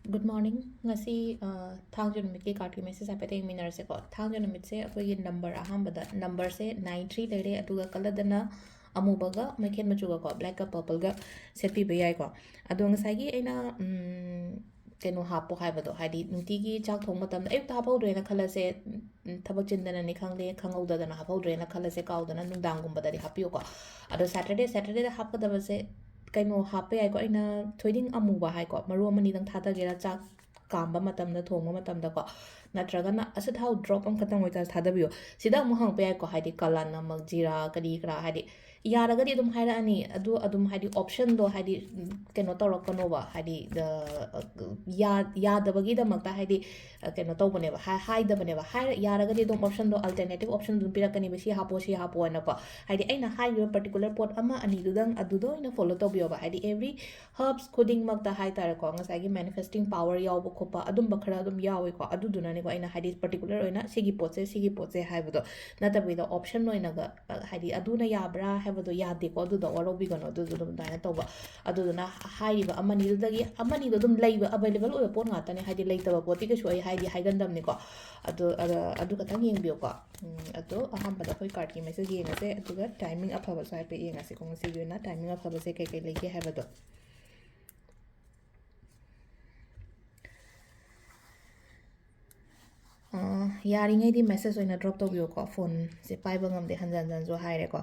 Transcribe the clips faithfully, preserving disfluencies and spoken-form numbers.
Good morning. ꯉꯁꯤ, ꯑ, ꯊꯥꯡꯖ ꯅꯨꯃꯤꯠꯀꯤ cardꯀꯤ message ꯍꯥꯏꯐꯦꯠ ꯌꯦꯡꯃꯤꯟꯅꯔꯁꯦꯀꯣ꯫ ꯊꯥꯡꯖ ꯅꯨꯃꯤꯠꯁꯦ ꯑꯩꯈꯣꯏꯒꯤ number ꯑꯍꯥꯟꯕꯗ, numberꯁꯦ nine three ꯂꯩꯔꯦ, ꯑꯗꯨꯒ colourꯗꯅ ꯑꯃꯨꯕꯒ ꯃꯩꯈꯦꯠ ꯃꯆꯨꯒꯀꯣ, blackꯀ purpleꯒ ꯁꯦꯠꯄꯤꯕ ꯌꯥꯏꯀꯣ꯫ ꯑꯗꯣ ꯉꯁꯥꯏꯒꯤ ꯑꯩꯅ, ꯎꯝ, ꯀꯩꯅꯣ ꯍꯥꯞꯄꯣ ꯍꯥꯏꯕꯗꯣ, ꯍꯥꯏꯗꯤ ꯅꯨꯡꯇꯤꯒꯤ ꯆꯥꯛ ꯊꯣꯡꯕ ꯃꯇꯝꯗ, ꯑꯌꯨꯛꯇ ꯍꯥꯞꯍꯧꯗ꯭ꯔꯦꯅ ꯈꯜꯂꯁꯦ, ꯎꯝ, ꯊꯕꯛ ꯆꯤꯟꯗꯅꯅꯤ ꯈꯪꯗꯦ, ꯈꯪꯍꯧꯗꯗꯅ ꯍꯥꯞꯍꯧꯗ꯭ꯔꯦꯅ ꯈꯜꯂꯁꯦ, ꯀꯥꯎꯗꯅ ꯅꯨꯡꯗꯥꯡꯒꯨꯝꯕꯗꯗꯤ ꯍꯥꯞꯄꯤꯌꯨꯀꯣ꯫ ꯑꯗꯣ Saturday, Saturdayꯗ ꯍꯥꯞꯀꯗꯕꯁꯦ ꯀꯩꯅꯣ ꯍꯥꯞꯄ ꯌꯥꯏꯀꯣ, ꯑꯩꯅ ꯊꯣꯏꯗꯤꯡ ꯑꯃꯨꯕ ꯍꯥꯏꯀꯣ, ꯃꯔꯨ ꯑꯃꯅꯤꯗꯪ ꯊꯥꯗꯒꯦꯔꯥ ꯆꯥꯛ ꯀꯥꯝꯕ ꯃꯇꯝꯗ, ꯊꯣꯡꯕ ꯃꯇꯝꯗꯀꯣ, ꯅꯠꯇ꯭ꯔꯒꯅ ꯑꯆꯥꯊꯥꯎ drop ꯑꯃꯈꯛꯇꯪ ꯑꯣꯏꯇꯥꯔꯁꯨ ꯊꯥꯗꯕꯤꯌꯣ꯫ ꯁꯤꯗ ꯑꯃꯨꯛ ꯍꯪꯉꯛꯄ ꯌꯥꯏꯀꯣ, ꯍꯥꯏꯗꯤ ꯀꯂꯥ ꯅꯃꯛ, ꯖꯤꯔꯥ, ꯀꯔꯤ ꯀꯔꯥ, ꯍꯥꯏꯗꯤ ꯌꯥꯔꯒꯗꯤ ꯑꯗꯨꯝ ꯍꯥꯏꯔꯛꯑꯅꯤ꯫ ꯑꯗꯨ ꯑꯗꯨꯝ ꯍꯥꯏꯗꯤ optionꯗꯣ ꯍꯥꯏꯗꯤ, ꯎꯝ, ꯀꯩꯅꯣ ꯇꯧꯔꯛꯀꯅꯣꯕ, ꯍꯥꯏꯗꯤ, ꯑ, ꯌꯥ-, ꯌꯥꯗꯕꯒꯤꯗꯃꯛꯇ ꯍꯥꯏꯗꯤ, ꯑ, ꯀꯩꯅꯣ ꯇꯧꯕꯅꯦꯕ, ꯍꯥꯏ-, ꯍꯥꯏꯗꯕꯅꯦꯕ꯫ ꯍꯥꯏꯔ-, ꯌꯥꯔꯒꯗꯤ ꯑꯗꯨꯝ optionꯗꯣ, alternative option ꯑꯗꯨꯝ ꯄꯤꯔꯛꯀꯅꯦꯕ, "ꯁꯤ ꯍꯥꯞꯄꯣ, ꯁꯤ ꯍꯥꯞꯄꯣ" ꯍꯥꯏꯅꯀꯣ꯫ ꯍꯥꯏꯗꯤ ꯑꯩꯅ ꯍꯥꯏꯔꯤꯕ particular ꯄꯣꯠ ꯑꯃ ꯑꯅꯤꯗꯨꯗꯪ ꯑꯗꯨꯗ ꯑꯣꯏꯅ follow ꯇꯧꯕꯤꯌꯣꯕ꯫ ꯍꯥꯏꯗꯤ every herbs ꯈꯨꯗꯤꯡꯃꯛꯇ ꯍꯥꯏꯇꯥꯔꯦꯀꯣ, ꯉꯁꯥꯏꯒꯤ manifesting power ꯌꯥꯎꯕ ꯈꯣꯠꯄ ꯑꯗꯨꯝꯕ ꯈꯔ ꯑꯗꯨꯝ ꯌꯥꯎꯋꯦꯀꯣ꯫ ꯑꯗꯨꯗꯨꯅꯅꯦꯀꯣ ꯑꯩꯅ ꯍꯥꯏꯗꯤ particular ꯑꯣꯏꯅ ꯁꯤꯒꯤ ꯄꯣꯠꯁꯦ, ꯁꯤꯒꯤ ꯄꯣꯠꯁꯦ ꯍꯥꯏꯕꯗꯣ ꯅꯠꯇꯕꯤꯗ option ꯑꯣꯏꯅꯒ, ꯑ, ꯍꯥꯏꯗꯤ ꯑꯗꯨꯅ ꯌꯥꯕ꯭ꯔꯥ ꯍꯥꯏꯕꯗꯣ ꯌꯥꯗꯦꯀꯣ, ꯑꯗꯨꯗ ꯋꯥꯔꯧꯕꯤꯒꯅꯣ, ꯑꯗꯨꯗꯨ ꯑꯗꯨꯝ ꯑꯗꯨꯃꯥꯏꯅ ꯇꯧꯕ꯫ ꯑꯗꯨꯗꯨꯅ ꯍꯥꯏꯔꯤꯕ ꯑꯃꯅꯤꯗꯨꯗꯒꯤ, ꯑꯃꯅꯤꯗꯣ ꯑꯗꯨꯝ ꯂꯩꯕ, available ꯑꯣꯏꯕ ꯄꯣꯠ ꯉꯥꯛꯇꯅꯦ, ꯍꯥꯏꯗꯤ ꯂꯩꯇꯕ ꯄꯣꯠꯇꯤ ꯀꯩꯁꯨ ꯑꯩ ꯍꯥꯏꯗꯤ ꯍꯥꯏꯒꯟꯗꯕꯅꯤꯀꯣ꯫ ꯑꯗꯨ, ꯑꯗ, ꯑꯗꯨ ꯈꯛꯇꯪ ꯌꯦꯡꯕꯤꯌꯨꯀꯣ꯫ ꯎꯝ, ꯑꯗꯣ ꯑꯍꯥꯟꯕꯗ ꯑꯩꯈꯣꯏ cardꯀꯤ message ꯌꯦꯡꯉꯁꯦ, ꯑꯗꯨꯒ timing ꯑꯐꯕꯁꯨ ꯍꯥꯏꯐꯦꯠ ꯌꯦꯡꯉꯁꯦꯀꯣ, ꯉꯁꯤꯒꯤ ꯑꯣꯏꯅ timing ꯑꯐꯕꯁꯦ ꯀꯩ ꯀꯩ ꯂꯩꯒꯦ ꯍꯥꯏꯕꯗꯣ꯫ ꯑ, ꯌꯥꯔꯤꯉꯩꯗꯤ message ꯑꯣꯏꯅ drop ꯇꯧꯕꯤꯌꯨꯀꯣ, phoneꯁꯦ ꯄꯥꯏꯕ ꯉꯝꯗꯦ, ꯍꯟꯖꯟ ꯍꯟꯖꯟꯁꯨ ꯍꯥꯏꯔꯦꯀꯣ꯫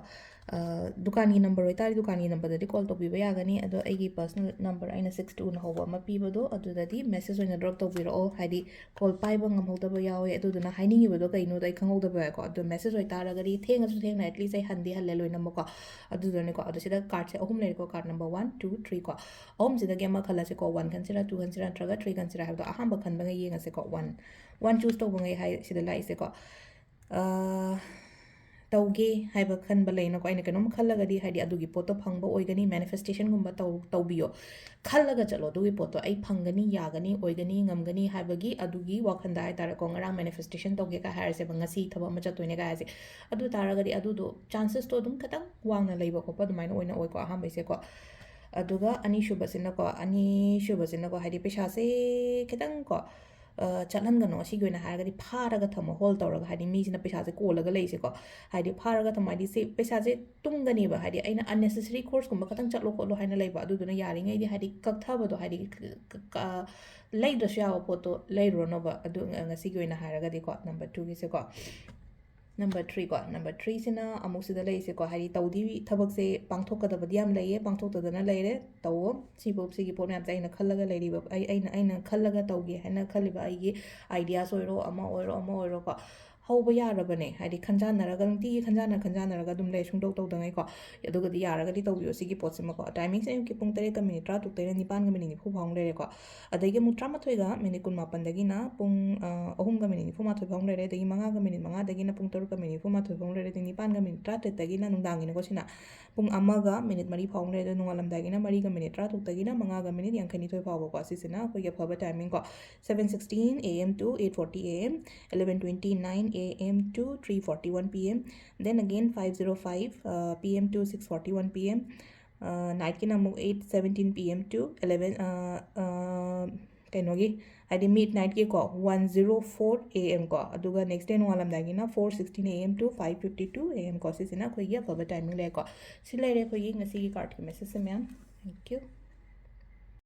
ꯑ, ꯗꯨꯀꯥꯟꯒꯤ number ꯑꯣꯏꯇꯥꯔꯗꯤ ꯗꯨꯀꯥꯟꯒꯤ numberꯗꯗꯤ call ꯇꯧꯕꯤꯕ ꯌꯥꯒꯅꯤ, ꯑꯗꯣ ꯑꯩꯒꯤ personal number ꯑꯩꯅ six twoꯅ ꯍꯧꯕ ꯑꯃ ꯄꯤꯕꯗꯣ, ꯑꯗꯨꯗꯗꯤ message ꯑꯣꯏꯅ drop ꯇꯧꯕꯤꯔꯛꯑꯣ, ꯍꯥꯏꯗꯤ call ꯄꯥꯏꯕ ꯉꯝꯍꯧꯗꯕ ꯌꯥꯎꯋꯦ, ꯑꯗꯨꯗꯨꯅ ꯍꯥꯏꯅꯤꯡꯉꯤꯕꯗꯣ ꯀꯩꯅꯣꯗꯣ ꯑꯩ ꯈꯪꯍꯧꯗꯕ ꯌꯥꯏꯀꯣ꯫ ꯑꯗꯣ message ꯑꯣꯏꯇꯥꯔꯒꯗꯤ ꯊꯦꯡꯉꯁꯨ ꯊꯦꯡꯅ at least ꯑꯩ ꯍꯟꯗꯤ ꯍꯜꯂꯦ ꯂꯣꯏꯅꯃꯛꯀꯣ꯫ ꯑꯗꯨꯗꯨꯅꯀꯣ, ꯑꯗꯣ ꯁꯤꯗ cardꯁꯦ ꯑꯍꯨꯝ ꯂꯩꯔꯦꯀꯣ, card number one, two, three ꯀꯣ꯫ ꯑꯍꯨꯝꯁꯤꯗꯒꯤ ꯑꯃ ꯈꯜꯂꯁꯤꯀꯣ, one ꯈꯟꯁꯤꯔꯥ, two ꯈꯟꯁꯤꯔꯥ, ꯅꯠꯇ꯭ꯔꯒ three ꯈꯟꯁꯤꯔꯥ ꯍꯥꯏꯕꯗꯣ ꯑꯍꯥꯟꯕ ꯈꯟꯕꯉꯩ ꯌꯦꯡꯉꯁꯤꯀꯣ꯫ One, one choose ꯇꯧꯕꯉꯩ ꯍꯥꯏ ꯁꯤꯗ ꯂꯥꯛꯏꯁꯦꯀꯣ꯫ ꯑ, ꯇꯧꯒꯦ ꯍꯥꯏꯕ ꯈꯟꯕ ꯂꯩꯅꯀꯣ, ꯑꯩꯅ ꯀꯩꯅꯣꯝ ꯈꯜꯂꯒꯗꯤ, ꯍꯥꯏꯗꯤ ꯑꯗꯨꯒꯤ ꯄꯣꯠꯇꯣ ꯐꯪꯕ ꯑꯣꯏꯒꯅꯤ, manifestationꯒꯨꯝꯕ ꯇꯧ-, ꯇꯧꯕꯤꯌꯣ꯫ ꯈꯜꯂꯒ ꯆꯠꯂꯣ, ꯑꯗꯨꯒꯤ ꯄꯣꯠꯇꯣ ꯑꯩ ꯐꯪꯒꯅꯤ, ꯌꯥꯒꯅꯤ, ꯑꯣꯏꯒꯅꯤ, ꯉꯝꯒꯅꯤ ꯍꯥꯏꯕꯒꯤ ꯑꯗꯨꯒꯤ ꯋꯥꯈꯜꯗ ꯍꯥꯏꯇꯥꯔꯦꯀꯣ꯫ ꯉꯔꯥꯡ manifestation ꯇꯧꯒꯦ ꯀꯥꯏ ꯍꯥꯏꯔꯁꯦꯕ, ꯉꯁꯤ ꯊꯕꯛ ꯑꯃ ꯆꯠꯇꯣꯏꯅꯦ ꯀꯥꯏ ꯍꯥꯏꯁꯦ, ꯑꯗꯨ ꯇꯥꯔꯒꯗꯤ ꯑꯗꯨꯗꯣ chancesꯇꯣ ꯑꯗꯨꯝ ꯈꯤꯇꯪ ꯋꯥꯡꯅ ꯂꯩꯕ ꯈꯣꯠꯄ ꯑꯗꯨꯃꯥꯏꯅ ꯑꯣꯏꯅ ꯑꯣꯏꯀꯣ, ꯑꯍꯥꯟꯕꯩꯁꯦꯀꯣ꯫ ꯑꯗꯨꯒ ꯑꯅꯤꯁꯨꯕꯁꯤꯅꯀꯣ, ꯑꯅꯤꯁꯨꯕꯁꯤꯅꯀꯣ, ꯍꯥꯏꯗꯤ ꯄꯩꯁꯥꯁꯦ ꯈꯤꯇꯪ ꯀꯣ, ꯑ, ꯆꯠꯍꯟꯒꯅꯣ꯫ ꯑꯁꯤꯒꯤ ꯑꯣꯏꯅ ꯍꯥꯏꯔꯒꯗꯤ ꯐꯥꯔꯒ ꯊꯝꯃꯣ, hold ꯇꯧꯔꯒ, ꯍꯥꯏꯗꯤ ꯃꯤꯁꯤꯅ ꯄꯩꯁꯥꯁꯦ ꯀꯣꯜꯂꯒ ꯂꯩꯁꯦꯀꯣ꯫ ꯍꯥꯏꯗꯤ ꯐꯥꯔꯒ ꯊꯝꯃꯣ ꯍꯥꯏꯗꯤ ꯁꯤ ꯄꯩꯁꯥꯁꯦ ꯇꯨꯡꯒꯅꯦꯕ, ꯍꯥꯏꯗꯤ ꯑꯩꯅ unnecessary courseꯀꯨꯝꯕ ꯈꯇꯪ ꯆꯠꯂꯣ ꯈꯣꯠꯂꯣ ꯍꯥꯏꯅ ꯂꯩꯕ, ꯑꯗꯨꯗꯨꯅ ꯌꯥꯔꯤꯉꯩꯗꯤ ꯍꯥꯏꯗꯤ ꯀꯛꯊꯕꯗꯣ, ꯍꯥꯏꯗꯤ ꯀ-, ꯀ-, ꯀ-, ꯂꯩꯗ꯭ꯔꯁꯨ ꯌꯥꯕ ꯄꯣꯠꯇꯣ ꯂꯩꯔꯨꯔꯅꯣꯕ꯫ ꯑꯗꯨ ꯉ-, ꯉꯁꯤꯒꯤ ꯑꯣꯏꯅ ꯍꯥꯏꯔꯒꯗꯤꯀꯣ, number twoꯒꯤꯁꯦꯀꯣ꯫ Number three ꯀꯣ, number threeꯁꯤꯅ ꯑꯃꯨꯛ ꯁꯤꯗ ꯂꯩꯔꯤꯁꯦꯀꯣ, ꯍꯥꯏꯗꯤ ꯇꯧꯗꯤ ꯊꯕꯛꯁꯦ ꯄꯥꯡꯊꯣꯛꯀꯗꯕꯗꯤ ꯌꯥꯝ ꯂꯩꯌꯦ, ꯄꯥꯡꯊꯣꯛꯇꯗꯅ ꯂꯩꯔꯦ, ꯇꯧꯋꯣ꯫ ꯁꯤꯕꯨ, ꯁꯤꯒꯤ ꯄꯣꯠ ꯃꯌꯥꯝꯁꯦ ꯑꯩꯅ ꯈꯜꯂꯒ ꯂꯩꯔꯤꯕ, ꯑꯩ, ꯑꯩꯅ, ꯑꯩꯅ ꯈꯜꯂꯒ ꯇꯧꯒꯦ ꯍꯥꯏꯅ ꯈꯜꯂꯤꯕ ꯑꯩꯒꯤ ideas ꯑꯣꯏꯔꯣ, ꯑꯃ ꯑꯣꯏꯔꯣ, ꯑꯃ ꯑꯣꯏꯔꯣꯀꯣ, ꯍꯧꯕ ꯌꯥꯔꯕꯅꯦ꯫ ꯍꯥꯏꯗꯤ ꯈꯟꯖꯥꯟꯅꯔꯒ, ꯅꯨꯡꯇꯤꯒꯤ ꯈꯟꯖꯥꯟꯅ, ꯈꯟꯖꯥꯟꯅꯔꯒ ꯑꯗꯨꯝ ꯂꯩ, ꯁꯨꯡꯇꯧ ꯇꯧꯗꯉꯩꯀꯣ꯫ ꯑꯗꯨꯒꯗꯤ ꯌꯥꯔꯒꯗꯤ ꯇꯧꯕꯤꯌꯣ ꯁꯤꯒꯤ ꯄꯣꯠꯁꯤꯃꯀꯣ꯫ Timingꯁꯦ ꯑꯌꯨꯛꯀꯤ ꯄꯨꯡ ꯇꯔꯦꯠꯀ minute ꯇꯔꯥ ꯇꯔꯨꯛꯇꯩꯅ ꯅꯤꯄꯥꯟꯒ minute ꯅꯤꯐꯨ ꯐꯥꯎ ꯂꯩꯔꯦꯀꯣ꯫ ꯑꯗꯒꯤ ꯑꯃꯨꯛ ꯇꯔꯥꯃꯥꯊꯣꯏꯒ minute ꯀꯨꯟꯃꯥꯄꯟꯗꯒꯤꯅ ꯄꯨꯡ, ꯑ, ꯑꯍꯨꯝꯒ minute ꯅꯤꯐꯨꯃꯥꯊꯣꯏ ꯐꯥꯎ ꯂꯩꯔꯦ꯫ ꯑꯗꯒꯤ ꯃꯉꯥꯒ minute ꯃꯉꯥꯗꯒꯤꯅ ꯄꯨꯡ ꯇꯔꯨꯛꯀ minute ꯅꯤꯐꯨꯃꯥꯊꯣꯏ ꯐꯥꯎ ꯂꯩꯔꯦ꯫ ꯑꯗꯒꯤ ꯅꯤꯄꯥꯟꯒ minute ꯇꯔꯥꯇꯔꯦꯠꯇꯒꯤꯅ ꯅꯨꯡꯗꯥꯡꯒꯤꯅꯤꯀꯣ ꯁꯤꯅ ꯄꯨꯡ ꯑꯃꯒ minute ꯃꯔꯤ ꯐꯥꯎ ꯂꯩꯔꯦ꯫ ꯑꯗꯣ ꯅꯣꯡꯉꯥꯜꯂꯝꯗꯥꯏꯒꯤꯅ ꯃꯔꯤꯒ minute ꯇꯔꯥꯇꯔꯨꯛꯇꯒꯤꯅ ꯃꯉꯥꯒ minute ꯌꯥꯡꯈꯩꯅꯤꯊꯣꯏ ꯐꯥꯎꯕꯀꯣ꯫ ꯁꯤꯁꯤꯅ ꯑꯩꯈꯣꯏꯒꯤ ꯑꯐꯕ timingꯀꯣ꯫ Seven sixteen A M to eight forty A M, eleven twenty-nine A M to three forty-one P M, then again five zero five, uh, P M to six forty-one P M, uh, nightꯀꯤꯅ ꯑꯃꯨꯛ eight seventeen P M to eleven, uh, uh, ꯀꯩꯅꯣꯒꯤ, ꯍꯥꯏꯗꯤ midnightꯀꯤꯀꯣ, one zero four A M ꯀꯣ, ꯑꯗꯨꯒ next day ꯅꯣꯡꯉꯥꯜꯂꯝꯗꯥꯏꯒꯤꯅ four sixteen A M to five fifty-two A M ꯀꯣ꯫ ꯁꯤꯁꯤꯅ ꯑꯩꯈꯣꯏꯒꯤ ꯑꯐꯕ timing ꯂꯩꯔꯦꯀꯣ꯫ ꯁꯤ ꯂꯩꯔꯦ ꯑꯩꯈꯣꯏꯒꯤ ꯉꯁꯤꯒꯤ cardꯀꯤ messageꯁꯦ ꯃꯌꯥꯝ꯫ Thank you.